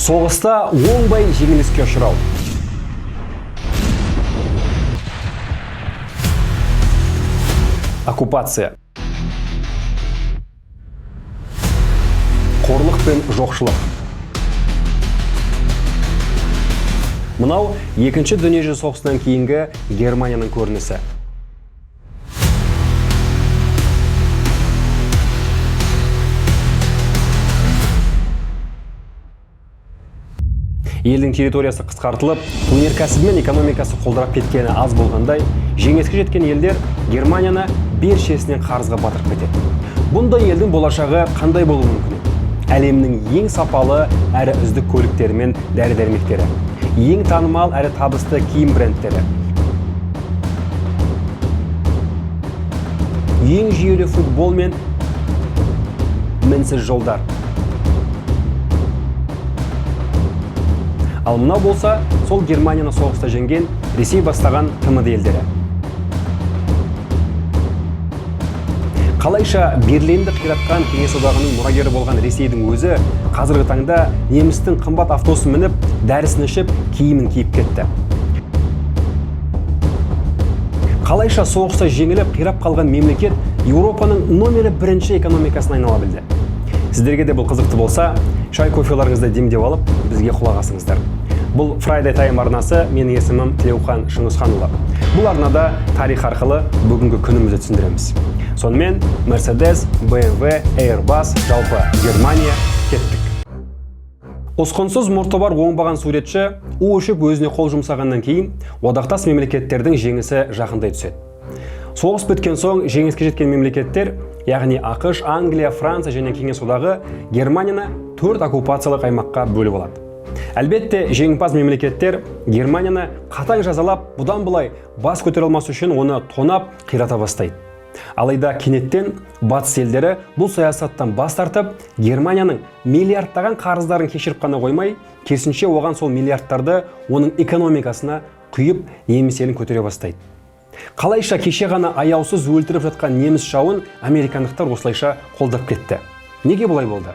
Соғыста оңбай жеңіліске ұшырау. Оккупация. Қорлық пен жоқшылық. Мынау екінші дүниежүзі соғысынан кейінгі Германияның көрінісі. Елдің территориясы қысқартылып, өнеркәсібі мен экономикасы құлдырап кеткені аз болғандай, жеңіске жеткен елдер Германияны бершесінен қарызға батырып кетеді. Бұндай елдің болашағы қандай болуы мүмкін еді? Әлемнің ең сапалы әрі үздік көліктері мен дәрі-дәрмектері, ең танымал әрі табысты киім брендтері, ең жүйелі футбол мен мінсіз жолдар. Ал мынау болса, сол Германияны соғыста жеңген Ресей бастаған ТМД елдері. Қалайша Берлинді қиратқан Кеңес Одағының мұрагері болған Ресейдің өзі қазіргі таңда немістің қымбат автосын мініп, дәрісін ішіп, киімін киіп кетті. Қалайша соғыста жеңіліп, қирап қалған мемлекет Еуропаның номері бірінші экономикасына айнала білді. Сіздерге де бұл қызықты болса, шай кофеларыңызды демдеп алып, бізге құлақ асыңыздар. Бұл Friday Time арнасы, менің есімім Тілеухан Шыңғысханұлы. Бұл арнада тарих арқылы бүгінгі күнімізді түсіндіреміз. Сонымен Mercedes, BMW, Airbus, жалпы Германия, кеттік. Ұсқынсыз мұрты бар оңбаған суретші у ішіп өзіне қол жұмсағаннан кейін одақтас мемлекеттердің жеңісі жақындай түседі. Соғыс біткен соң жеңіске жеткен мемлекеттер, яғни АҚШ, Англия, Франция және Кеңес Одағы Германияны 4 оккупациялық аймаққа бөліп алады. Әлбетте, жеңімпаз мемлекеттер Германияны қатаң жазалап, бұдан былай бас көтере алмас үшін оны тонап, қирата бастайды. Алайда кенеттен батыс елдері бұл саясаттан бас тартып, Германияның миллиардтаған қарыздарын кешіріп қана қоймай, керісінше оған сол миллиардтарды оның экономикасына құйып, неміс елін көтере бастайды. Қалайша кеше ғана аяусыз өлтіріп жатқан неміс жауын американдықтар осылайша қолдап кетті? Неге бұлай болды?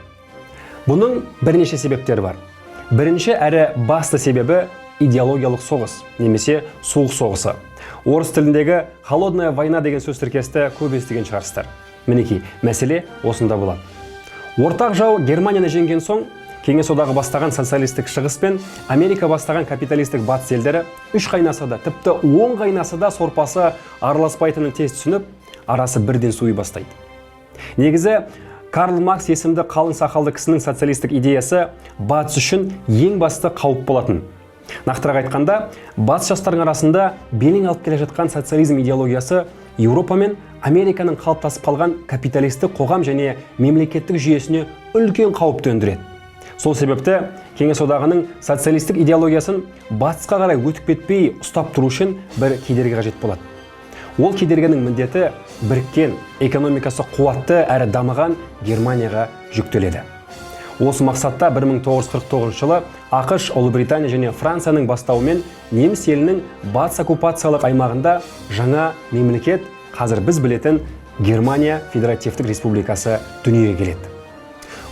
Бұның бірнеше себептері бар. Бірінші әрі басты себебі идеологиялық соғыс немесе суық соғысы. Орыс тіліндегі холодная война деген сөз тіркесті көп естіген шығарсыздар. Мінекей, мәселе осында болады. Ортақ жау Германияны жеңген соң, Кеңес Одағы бастаған социалистік шығыс пен Америка бастаған капиталистік батыс елдері үш қайнаса да, тіпті 10 қайнаса да сорпасы араласпайтынын тез түсініп, арасы бірден суи бастайды. Негізі, Карл Маркс есімді қалың сақалды кісінің социалистік идеясы батыс үшін ең басты қауіп болатын. Нақтырақ айтқанда, батыс жастарының арасында белең алып келе жатқан социализм идеологиясы Еуропа мен Американың қалыптасып қалған капиталистік қоғам және мемлекеттік жүйесіне үлкен қауіп төндіреді. Сол себепті Кеңес Одағының социалистік идеологиясын батысқа қарай өтіп кетпей ұстап тұру үшін бір кедергі қажет болады. Ол кедергінің міндеті біріккен, экономикасы қуатты әрі дамыған Германияға жүктеледі. Осы мақсатта 1949 жылы АҚШ, Ұлыбритания және Францияның бастауымен неміс елінің батыс оккупациялық аймағында жаңа мемлекет, қазір біз білетін Германия Федеративтік Республикасы дүниеге келеді.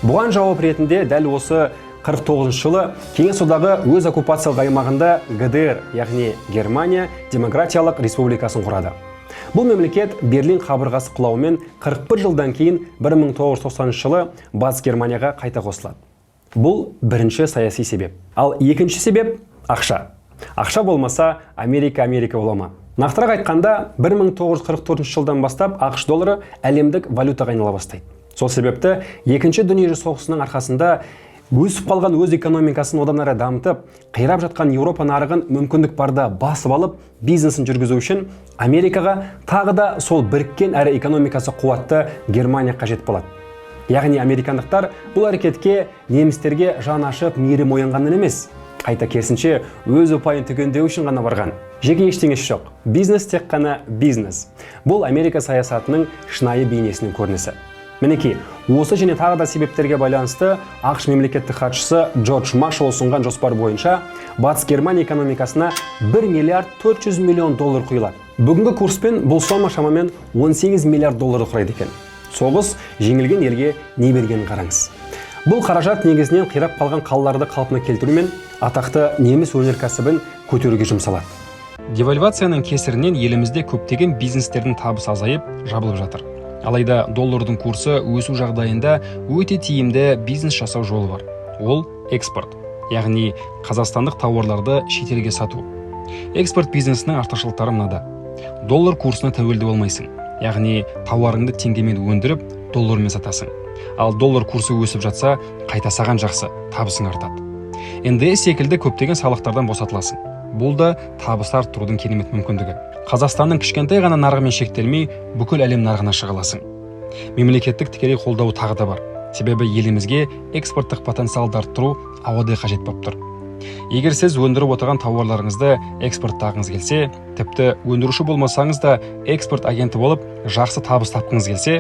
Бұған жауап ретінде дәл осы 49 жылы Кеңес Одағы өз оккупациялық аймағында ГДР, яғни Германия Демократиялық Республикасын құрады. Бұл мемлекет Берлин қабырғасы құлауымен 41 жылдан кейін 1990 жылы Батыс Германияға қайта қосылады. Бұл бірінші саяси себеп. Ал екінші себеп ақша. Ақша болмаса, Америка Америка бола ма? Нақтырақ айтқанда, 1944 жылдан бастап АҚШ доллары әлемдік валютаға айнала бастайды. Сол себепті екінші дүниежүзі соғысының арқасында өсіп қалған өз экономикасын одан әрі дамытып, қирап жатқан Еуропа нарығын мүмкіндік барда басып алып, бизнесін жүргізу үшін Америкаға тағы да сол біріккен әрі экономикасы қуатты Германия қажет болады. Яғни американдықтар бұл әрекетке немістерге жан ашып мейірім оянғаннан емес, қайта керісінше өз ұпайын түгендеу үшін ғана барған. Жеке ештеңесі жоқ. Бизнес тек қана бизнес. Бұл Америка саясатының шынайы бейнесінің көрінісі. Мінекей, осы және тағы да себептерге байланысты АҚШ мемлекеттік хатшысы Джордж Маршалл ұсынған жоспар бойынша Батыс Германия экономикасына 1 миллиард 400 миллион доллар құйылады. Бүгінгі курспен бұл сома шамамен 18 миллиард долларды құрайды екен. Соғыс жеңілген елге не бергенін қараңыз. Бұл қаражат негізінен қирап қалған қалаларды қалпына келтіру мен атақты неміс өнеркәсібін көтеруге жұмсалады. Девальвацияның кесірінен елімізде көптеген бизнестердің табысы азайып, жабылып жатыр. Алайда доллардың курсы өсу жағдайында өте тиімді бизнес жасау жолы бар. Ол экспорт, яғни қазақстандық тауарларды шетелге сату. Экспорт бизнесінің артықшылықтары мынада: доллар курсына тәуелді болмайсың, яғни тауарыңды теңгемен өндіріп, доллармен сатасың. Ал доллар курсы өсіп жатса, қайта саған жақсы, табысың артады. НДС секілді көптеген салықтардан босатыласың. Бұл да табыс арттырудың керемет мүмкіндігі. Қазақстанның кішкентай ғана нарығымен шектелмей, бүкіл әлем нарығына шыға аласың. Мемлекеттік тікелей қолдауы тағы да бар, себебі елімізге экспорттық потенциалды арттыру ауадай қажет болып тұр. Егер сіз өндіріп отырған тауарларыңызды экспорттағыңыз келсе, тіпті өндіруші болмасаңыз да, экспорт агенті болып жақсы табыс тапқыңыз келсе,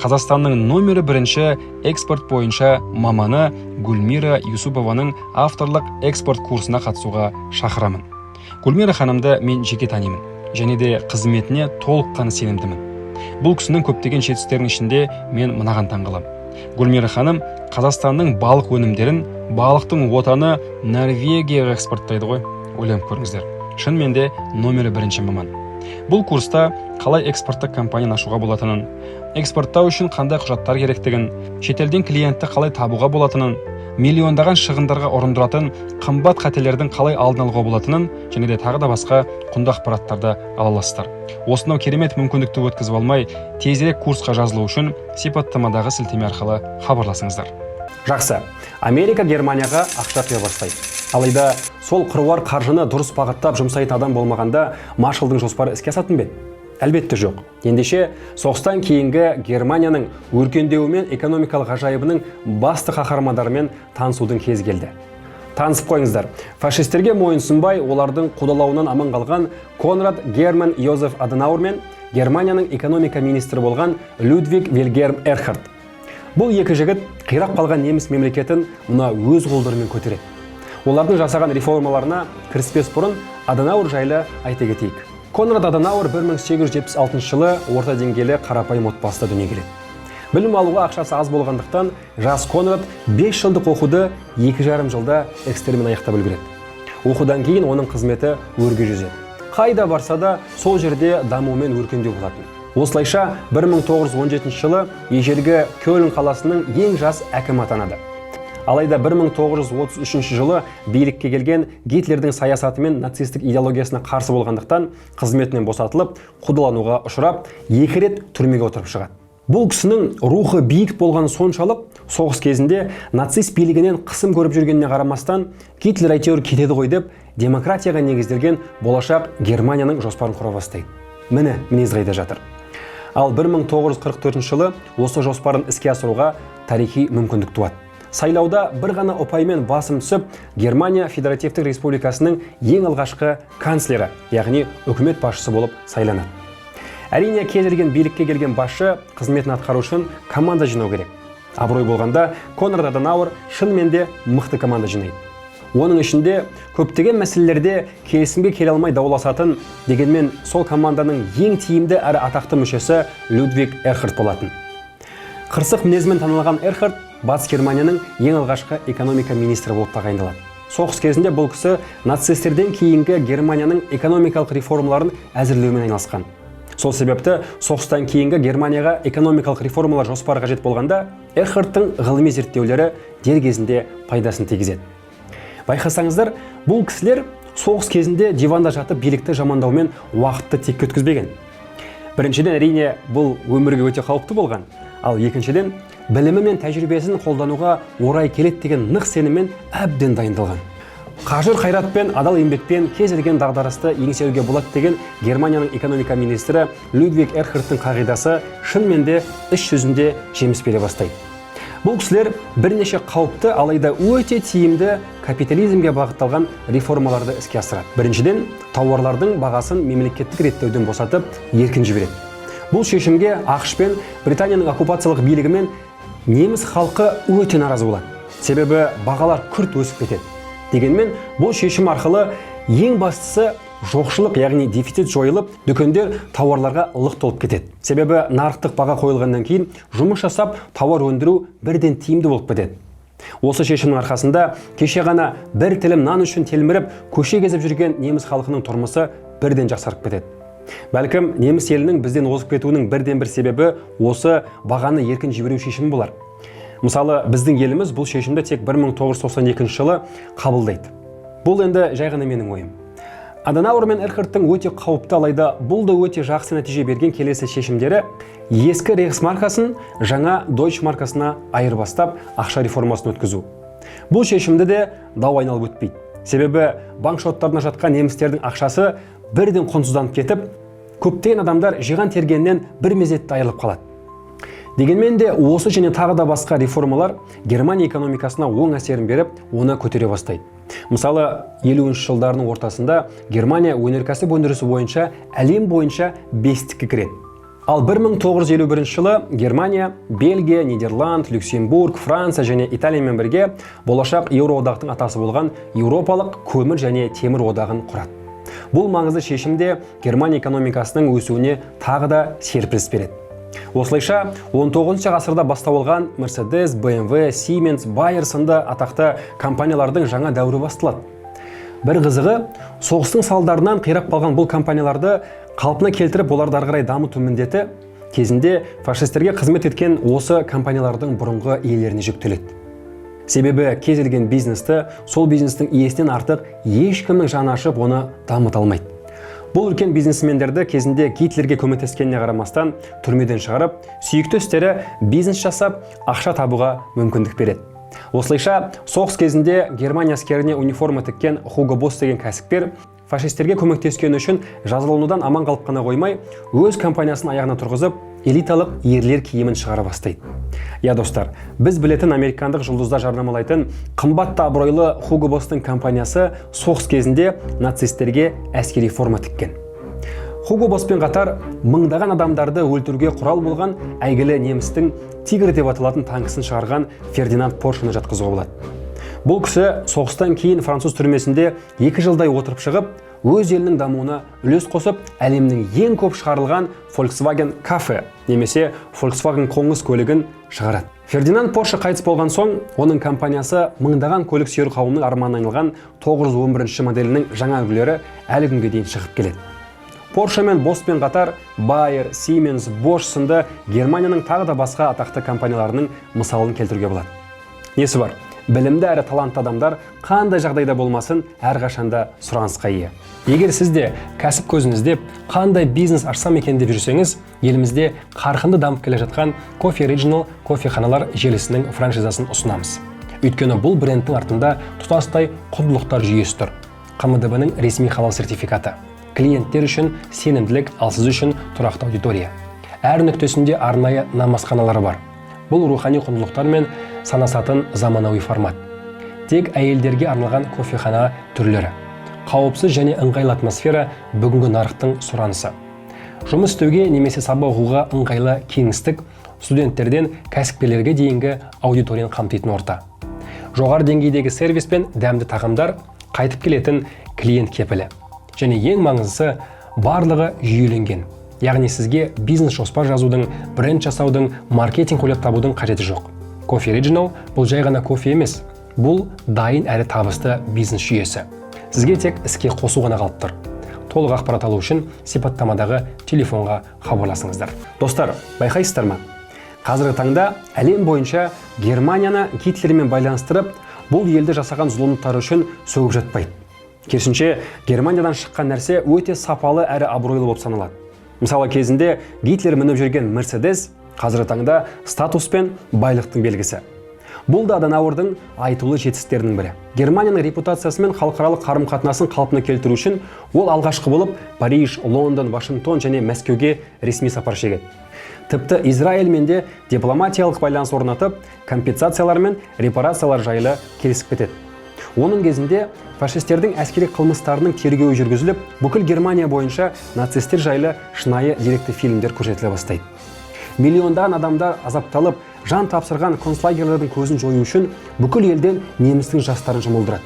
Қазақстанның номері бірінші экспорт бойынша маманы Гүлмира Юсупованың авторлық экспорт курсына қатысуға шақырамын. Гүлмира ханымды мен жеке танимын және де қызметіне толыққанды сенімдімін. Бұл кісінің көптеген жетістіктерінің ішінде мен мынаған таңғаламын: Гүлмира ханым Қазақстанның балық өнімдерін балықтың отаны Норвегияға экспорттайды ғой. Ойланып көріңіздер, шынымен де номері бірінші маман. Бұл курста қалай экспорттық компанияны ашуға болатынын, экспорттау үшін қандай құжаттар керектігін, шетелден клиентті қалай табуға болатынын, миллиондаған шығындарға ұрындыратын қымбат қателердің қалай алдын алуға болатынын және де тағы да басқа құнды ақпараттарды ала аласыздар. Осынау керемет мүмкіндікті өткізіп алмай, тезірек курсқа жазылу үшін сипаттамадағы сілтеме арқылы хабарласыңыздар. Жақсы, Америка Германияға ақша құя бастайды. Алайда сол қыруар қаржыны дұрыс бағыттап жұмсайтын адам болмағанда, Маршалдың жоспары іске асатын ба еді? Әлбетте, жоқ. Ендеше, соғыстан кейінгі Германияның өркендеуі мен экономикалық ғажайыбының басты қаһармандарымен танысудың кезі келді. Танысып қойыңыздар: фашистерге мойынсұнбай, олардың қудалауынан аман қалған Конрад Герман Йозеф Аденауэр мен Германияның экономика министрі болған Людвиг Вильгельм Эрхард. Бұл екі жігіт қирап қалған неміс мемлекетін мына өз қолдарымен көтереді. Олардың жасаған реформаларына кіріспес бұрын Аденауэр жайлы айта кетейік. Конрад Аденауэр 1876 жылы орта деңгейлі қарапайым отбасыда дүниеге келеді. Білім алуға ақшасы аз болғандықтан, жас Конрад 5 жылдық оқуды 2,5 жылда экстермен аяқтап үлгереді. Оқудан кейін оның қызметі өрге жүзеді. Қайда барса да, сол жерде даму мен өркендеу болатын. Осылайша 1917 жылы ежелгі Кёльн қаласының ең жас әкімі атанады. Алайда 1933 жылы билікке келген Гитлердің саясаты мен нацистік идеологиясына қарсы болғандықтан, қызметінен босатылып, қудалануға ұшырап, екі рет түрмеге отырып шығады. Бұл кісінің рухы биік болғаны соншалық, соғыс кезінде нацист билігінен қысым көріп жүргеніне қарамастан, Гитлер әйтеуір кетеді ғой деп, демократияға негізделген болашақ Германияның жоспарын құра бастайды. Міне, мінез қайда жатыр. Ал 1944 жылы осы жоспарын іске асыруға тарихи мүмкіндік туады. Сайлауда бір ғана ұпаймен басым түсіп, Германия Федеративтік Республикасының ең алғашқы канцлері, яғни үкімет басшысы болып сайланады. Әрине, кез келген билікке келген басшы қызметін атқару үшін команда жинау керек. Абырой болғанда, Конрад Аденауэр шынымен де мықты команда жинайды. Оның ішінде көптеген мәселелерде келісімге келе алмай дауласатын, дегенмен сол команданың ең тиімді әрі атақты мүшесі Людвиг Эрхард болатын. Қырсық мінезімен танылған Эрхард Батыс Германияның ең алғашқы экономика министрі болып тағайындалады. Соғыс кезінде бұл кісі нацистерден кейінгі Германияның экономикалық реформаларын әзірлеумен айналысқан. Сол себепті соғыстан кейінгі Германияға экономикалық реформалар жоспары қажет болғанда, Эрхардтың ғылыми зерттеулері дер кезінде пайдасын тигізеді. Байқасаңыздар, бұл кісілер соғыс кезінде диванда жатып билікті жамандаумен уақытты текке өткізбеген. Біріншіден, әрине, бұл өмірге өте қауіпті болған. Ал екіншіден, білімі мен тәжірибесін қолдануға орай келеді деген нық сеніммен әбден дайындалған. Қажыр қайратпен, адал еңбекпен кез келген дағдарысты еңсеруге болады деген Германияның экономика министрі Людвиг Эрхардтың қағидасы шынымен де іс жүзінде жеміс бере бастайды. Бұл кісілер бірнеше қауіпті, алайда өте тиімді капитализмге бағытталған реформаларды іске асырады. Біріншіден, тауарлардың бағасын мемлекеттік реттеуден босатып, еркін жібереді. Бұл шешімге АҚШ пен Британияның оккупациялық билігімен неміс халқы өте наразы болады, себебі бағалар күрт өсіп кетеді. Дегенмен бұл шешім арқылы ең бастысы жоқшылық, яғни дефицит жойылып, дүкендер тауарларға лық толып кетеді. Себебі нарықтық баға қойылғаннан кейін жұмыс жасап, тауар өндіру бірден тиімді болып кетеді. Осы шешімнің арқасында кеше ғана бір тілім нан үшін телміріп көше кезіп жүрген неміс халқының тұрмысы бірден жақсарып кетеді. Бәлкім, неміс елінің бізден озып кетуінің бірден бір себебі осы бағаны еркін жіберу шешімі болар. Мысалы, біздің еліміз бұл шешімді тек 1992 жылы қабылдайды. Бұл енді жай ғана менің ойым. Аденауэр мен Эрхардтың өте қауіпті, алайда бұл да өте жақсы нәтиже берген келесі шешімдері: ескі Рейхс маркасын жаңа Дойч маркасына айырбастап, ақша реформасын өткізу. Бұл шешімді де дау айналып өтпейді. Себебі банк шоттарына жатқан немістердің ақшасы бірден құнсызданып кетіп, көптеген адамдар жиған тергенінен бір мезетте айырылып қалады. Дегенмен де осы және тағы да басқа реформалар Германия экономикасына оң әсерін беріп, оны көтере бастайды. Мысалы, 50 жылдарының ортасында Германия өнеркәсіп өндірісі бойынша әлем бойынша бестікке кіреді. Ал 1951 жылы Германия Бельгия, Нидерланд, Люксембург, Франция және Италиямен бірге болашақ Еуроодақтың атасы болған Еуропалық көмір және темір одағын құрады. Бұл маңызды шешім де Германия экономикасының өсуіне тағы да серпіліс береді. Осылайша 19 ғасырда бастау алған Mercedes, BMW, Siemens, Bayer сынды атақты компаниялардың жаңа дәуірі басталады. Бір қызығы, соғыстың салдарынан қирап қалған бұл компанияларды қалпына келтіріп, оларды ары қарай дамыту міндеті кезінде фашистерге қызмет еткен осы компаниялардың бұрынғы иелеріне жүктеледі. Себебі кез келген бизнесті сол бизнестің иесінен артық ешкімнің жаны ашып, оны дамыта алмайды. Бұл үлкен бизнесмендерді кезінде Гитлерге көмектескеніне қарамастан түрмеден шығарып, сүйікті істері бизнес жасап, ақша табуға мүмкіндік береді. Осылайша соғыс кезінде Германия әскеріне униформа тіккен Хуго Босс деген кәсіпкер фашистерге көмектескені үшін жазаланудан аман қалып қана қоймай, өз компаниясын аяғына тұрғызып, элиталық ерлер киімін шығара бастайды. Иә, достар, біз білетін американдық жұлдыздар жарнамалайтын қымбат та абыройлы Хуго Босстың компаниясы соғыс кезінде нацистерге әскери форма тіккен. Хуго Босспен қатар мыңдаған адамдарды өлтіруге құрал болған әйгілі немістің Тигр деп аталатын танкісін шығарған Фердинанд Поршені жатқызуға болады. Бұл кісі соғыстан кейін француз түрмесінде 2 жылдай отырып шығып, өз елінің дамуына үлес қосып, әлемнің ең көп шығарылған Volkswagen Cafe немесе Volkswagen Қоңыз көлігін шығарады. Фердинанд Порше қайтыс болған соң, оның компаниясы мыңдаған көлік сүйер қауымның арманына айналған 911 моделінің жаңа үлгілері әлі күнге дейін шығып келеді. Порше мен Босспен қатар Bayer, Siemens, Bosch сынды Германияның тағы да басқа атақты компанияларының мысалын келтіруге болады. Несі бар? Білімді әрі талантты адамдар қандай жағдайда болмасын, әрқашанда сұранысқа ие. Егер сіз де кәсіп көзін іздеп, қандай бизнес ашсам екен деп жүрсеңіз, елімізде қарқынды дамып келе жатқан Coffee Original кофеханалар желісінің франшизасын ұсынамыз. Өйткені бұл брендтің артында тұтастай құндылықтар жүйесі тұр. ҚМДБ-ның ресми халал сертификаты. Клиенттер үшін сенімділік, ал сіз үшін тұрақты аудитория. Әр нүктесінде арнайы намазханалары бар. Бұл рухани құндылықтармен санасатын заманауи формат. Тек әйелдерге арналған кофехана түрлері. Қауіпсіз және ыңғайлы атмосфера — бүгінгі нарықтың сұранысы. Жұмыс істеуге немесе сабақ оқуға ыңғайлы кеңістік, студенттерден кәсіпкерлерге дейінгі аудиторияны қамтитын орта. Жоғары деңгейдегі сервис пен дәмді тағамдар, қайтып келетін клиент кепілі. Және ең маңыздысы, барлығы жүйеленген. Яғни сізге бизнес жоспар жазудың, бренд жасаудың, маркетинг ойлап табудың қажеті жоқ. Coffee Original — бұл жай ғана кофе емес, бұл дайын әрі табысты бизнес жүйесі. Сізге тек іске қосу ғана қалып тұр. Толық ақпарат алу үшін сипаттамадағы телефонға хабарласыңыздар. Достар, байқайсыздар ма? Қазіргі таңда әлем бойынша Германияны Гитлермен байланыстырып, бұл елді жасаған зұлымдықтары үшін сөгіп жатпайды. Керісінше, Германиядан шыққан нәрсе өте сапалы әрі абыройлы болып саналады. Мысалы, кезінде Гитлер мініп жүрген Мерседес қазіргі таңда статус пен байлықтың белгісі. Бұл да Аденауэрдің айтулы жетістіктерінің бірі. Германияның репутациясы мен халықаралық қарым-қатынасын қалпына келтіру үшін ол алғашқы болып Париж, Лондон, Вашингтон және Мәскеуге ресми сапар шегеді. Тіпті Израильмен де дипломатиялық байланыс орнатып, компенсациялар мен репарациялар жайлы келісіп кетеді. Оның кезінде фашистердің әскери қылмыстарының тергеуі жүргізіліп, бүкіл Германия бойынша нацистер жайлы шынайы деректі фильмдер көрсетіле бастайды. Миллиондаған адамдар азапталып, жан тапсырған концлагерлердің көзін жою үшін бүкіл елден немістің жастарын жұмылдырады.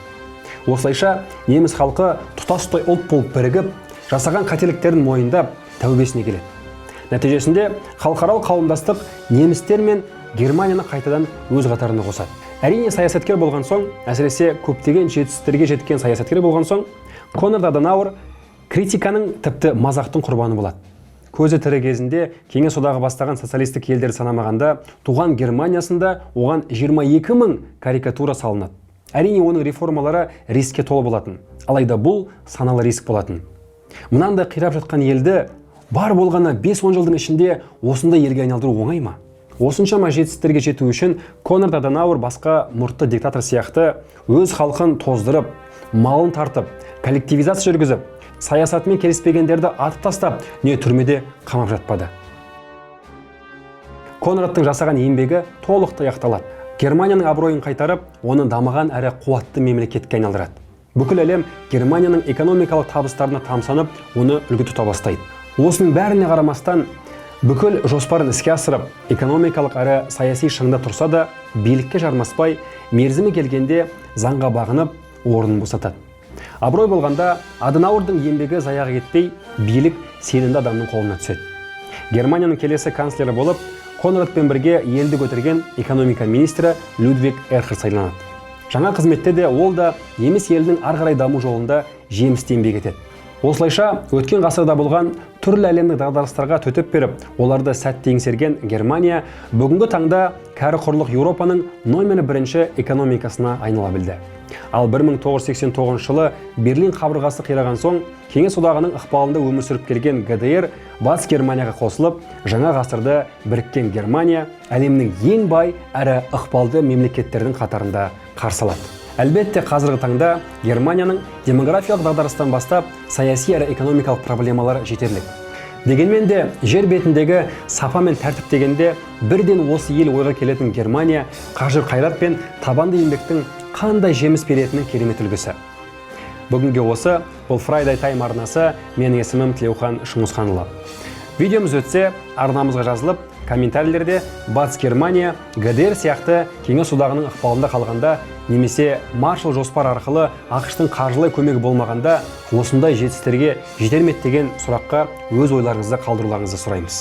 Осылайша неміс халқы тұтастай ұлт болып бірігіп, жасаған қателіктерін мойындап, тәубесіне келеді. Нәтижесінде халықаралық қауымдастық немістер мен Германияны қайтадан өз қатарына қосады. Әрине, саясаткер болған соң, әсіресе көптеген жетістіктерге жеткен саясаткер болған соң, Конрад Аденауэр критиканың, тіпті мазақтың құрбаны болады. Көзі тірі кезінде Кеңес Одағы бастаған социалистік елдерді санамағанда, туған Германиясында оған 22 мың карикатура салынады. Әрине, оның реформалары рискке толы болатын, алайда бұл саналы риск болатын. Мынандай қирап жатқан елді бар болғаны 5-10 жылдың ішінде осындай елге айналдыру оңай ма? Осыншама жетістіктерге жету үшін Конрад Аденауэр басқа мұртты диктатор сияқты өз халқын тоздырып, малын тартып, коллективизация жүргізіп, саясатымен келіспегендерді атып тастап не түрмеде қамап жатпады. Конрадтың жасаған еңбегі толықтай ақталады. Германияның абыройын қайтарып, оны дамыған әрі қуатты мемлекетке айналдырады. Бүкіл әлем Германияның экономикалық табыстарына тамсанып, оны үлгі тұта бастайды. Осының бәріне қарамастан, бүкіл жоспарын іске асырып, экономикалық әрі саяси шыңда тұрса да, билікке жармаспай, мерзімі келгенде заңға бағынып, орнын босатады. Абырой болғанда, Аденауэрдің еңбегі заяға кетпей, билік сенімді адамның қолына түседі. Германияның келесі канцлері болып Конрадпен бірге елді көтерген экономика министрі Людвиг Эрхард сайланады. Жаңа қызметте де ол да неміс елінің ары қарай даму жолында жемісті еңбек етеді. Осылайша, өткен ғасырда болған түрлі әлемдік дағдарыстарға төтеп беріп, оларды сәтті еңсерген Германия бүгінгі таңда кәрі құрлық Еуропаның номері бірінші экономикасына айнала білді. Ал 1989 жылы Берлин қабырғасы қираған соң, Кеңес Одағының ықпалында өмір сүріп келген ГДР Батыс Германияға қосылып, жаңа ғасырда біріккен Германия әлемнің ең бай әрі ықпалды мемлекеттердің қатарында қарсы алады. Әлбетте, қазіргі таңда Германияның демографиялық дағдарыстан бастап саяси әрі экономикалық проблемалары жетерлік. Дегенмен де, жер бетіндегі сапа мен тәртіп дегенде бірден осы ел ойға келетін Германия қажыр қайрат пен табанды еңбектің қандай жеміс беретінінің керемет үлгісі. Бүгінге осы. Бұл Friday Time арнасы, менің есімім Тілеухан Шыңғысханұлы. Видеомыз өтсе, арнамызға жазылып, комментарийлерде Батыс Германия ГДР сияқты Кеңес Одағының ықпалында қалғанда немесе Маршал жоспар арқылы АҚШ-тың қаржылай көмегі болмағанда осындай жетістіктерге жетер ме еді деген сұраққа өз ойларыңызды қалдыруларыңызды сұраймыз.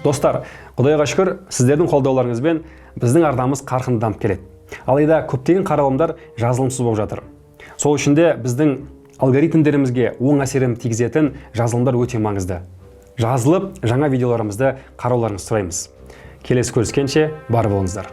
Достар, құдайға шүкір, сіздердің қолдауларыңызбен біздің арнамыз қарқынды дамып келеді. Алайда көптеген қаралымдар жазылымсыз болып жатыр. Сол үшін де біздің алгоритмдерімізге оң әсерін тигізетін жазылымдар өте маңызды. Жазылып, жаңа видеоларымызды қарауларыңызды сұраймыз. Келесі көріскенше бар болыңыздар.